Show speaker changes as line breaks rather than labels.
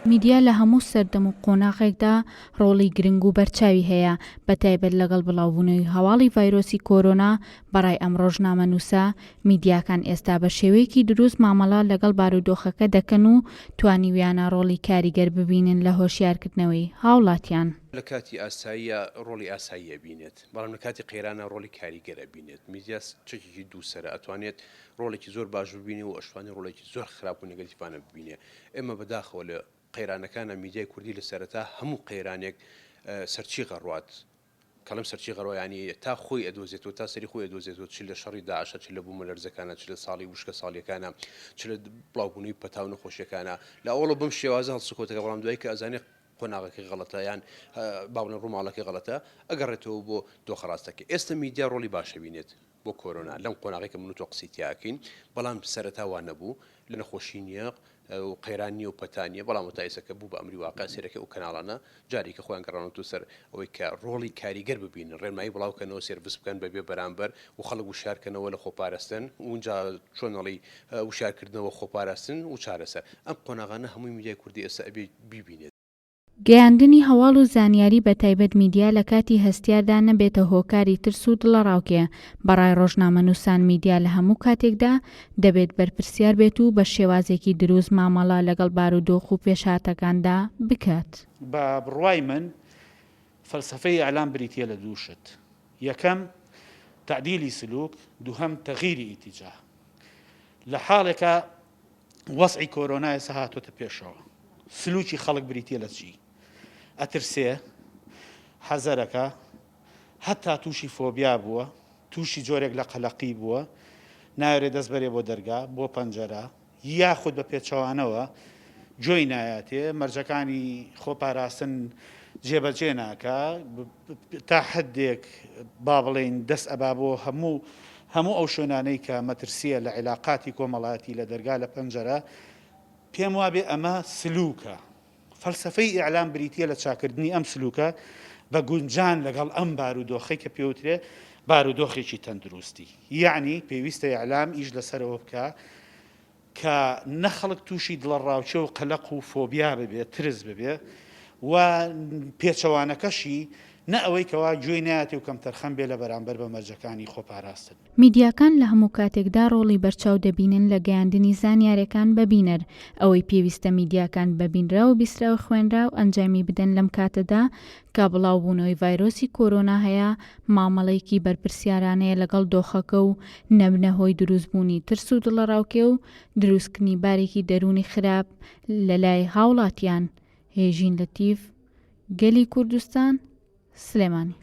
میدیا لە هەموو سەردەم و قۆناغێکدا ڕۆڵی گرنگ و بەرچاوی هەیە، بەتایبەت لەگەڵ بڵاوبوونەوەی هەواڵی ڤایرۆسی کۆرۆنا، بەڕای ئەم ڕۆژنامەنووسە، میدیاکان ئێستا بە شێوەیەکی دروست مامەڵە لەگەڵ بارودۆخەکە دەکەن و توانیویانە ڕۆڵی کاریگەر ببینن لە هۆشیارکردنەوەی هاوڵاتیان.
لە کاتی ئاساییا ڕۆڵی ئاسایی ئەبینێت، بەڵام لە کاتی قەیرانا ڕۆڵی کاریگەر ئەبینێت. میدیا چەکێکی دووسەرە، ئەتوانێت ڕۆڵێکی زۆر باش ببینێ و ئەشتوانێ ڕۆڵێکی زۆر خراپ و نێگەتیڤانە ببینێ. ئێمە بەداخەوە لە قەیرانەکانا میدیای کوردی لە سەرەتا هەموو قەیرانێک سەرچیغ ئەڕوات. کەڵێم سەرچیغ ئەڕوا یانی تا خۆی ئەدۆزێتەوە، تا سەری خۆی ئەدۆزێتەوە چ لە شەڕی داعشا، چ لە بوومەلەرزەکانا، چ لە ساڵی وشکە ساڵیەکانا، چ لە بڵاوبوونەوەی پەتا و نەخۆشیەکانا. لە ئەوەڵەوە بەم شێوازە هەڵسوکەوتەکە بەڵام دوایی کە ئەزانێ قۆناغەکەی غەڵەتە یان با بڵێن ڕووماڵەکەی غەڵەتە ئەگەڕێتەوە بۆ دۆخە ڕاستەکەی. ئێستە میدیا ڕۆڵی باش ئەبینێت بۆ کۆرۆنا لەم قۆناغەی کە من و تۆ قسەی تیا ئەکەین، بەڵام سەرەتا وا نەبوو، لە نەخۆشی نییە و قەیران نییە و پەتا نییە، بەڵام تا ئێستا کە بوو بە ئەمری واقع سەیرەکەی ئەو کەناڵانە جارێکی خۆیان گەڕاونەتەوە سەر ئەوەی کە ڕۆڵی کاریگەر ببینن، ڕێنمایی بڵاو کەنەوە، سێرڤس بکەن بە بێ بەرامبەر و خەڵک وشیار کەنەوە لە خۆپارستن و ئینجا چۆن ئەڵێی وشیارکردنەوە، خۆپاراستن و چارەسەر. ئەم قۆناغانە هەمووی میدیای کوردی ئێستا ئەبێ بیبینێت.
گەیاندنی هەواڵ و زانیاری بە تایبەت میدیا لە کاتی هەستیاردا نەبێتە هۆکاری ترس و دڵەڕاوکێ، بە ڕای ڕۆژنامەنووسان میدیا لە هەموو کاتێکدا دەبێت بەرپرسیار بێت و بە شێوازێکی دروست مامەڵە لەگەڵ بارودۆخ و پێشهاتەکاندا بکات.
بە بڕوای من فەلسەفەی ئیعلام بریتییە لە دوو شت، یەکەم، تەعدیلی سلوک، دووهەم، تەغیری ئیتیجاه. لە حاڵێکا وەزعی کۆرۆنا ئێستا هاتۆتە پێشەوە، سلوکی خەڵک بریتییە لە چی؟ ئەترسێ، حەزەرەکە، هەتا تووشی فۆبیا بووە، تووشی جۆرێک لە قەلەقی بووە، نایەوێ دەست بەرێ بۆ دەرگا، بۆ پەنجەرە، یاخود بە پێچەوانەوە گوێی نایاتێ، مەرجەکانی خۆپاراستن جێبەجێ ناکا، تا حەدێک با بڵێین دەست ئەبا بۆ هەموو هەموو ئەو شوێنانەی کە مەترسییە لە عیلاقاتی کۆمەڵایەتی لە دەرگا لە پەنجەرە، پێم وابێ ئەمە سلوکە. فەلسەفەی ئیعلام بریتییە لە چاککردنی ئەم سلوکە بە گونجان لەگەڵ ئەم بارودۆخەی کە پێوترێ بارودۆخێکی تەندروستی. یەعنی پێویستە ئیعلام ئیش لەسەرەوە بکا کە نە خەڵک تووشی دڵەڕاوکێ و قەلەق و فۆبیا ببێ، ترس ببێ و پێچەوانەکەشی نە ئەوەی کەوا گوێی نایەتێ و کەمتەرخەم بێ لە بەرامبەر بە مەرجەکانی خۆپاراستن.
میدیاکان لە هەموو کاتێکدا ڕۆڵی بەرچاو دەبینن لە گەیاندنی زانیارەکان بە بینەر، ئەوەی پێویستە میدیاکان بە بینراو و بیستراو خوێنراو ئەنجامی بدەن لەم کاتەدا کە بڵاوبوونەوەی ڤایرۆسی کۆرۆنا هەیە مامەڵەیەکی بەرپرسیارانەیە لەگەڵ دۆخەکە و نەبنە هۆی دروستبوونی ترس و دڵەڕاوکێ و دروستکردنی بارێکی دەروونی خراپ لەلای هاوڵاتیان. هێژین لەتیف، گەلی کوردستان، سلێمانی.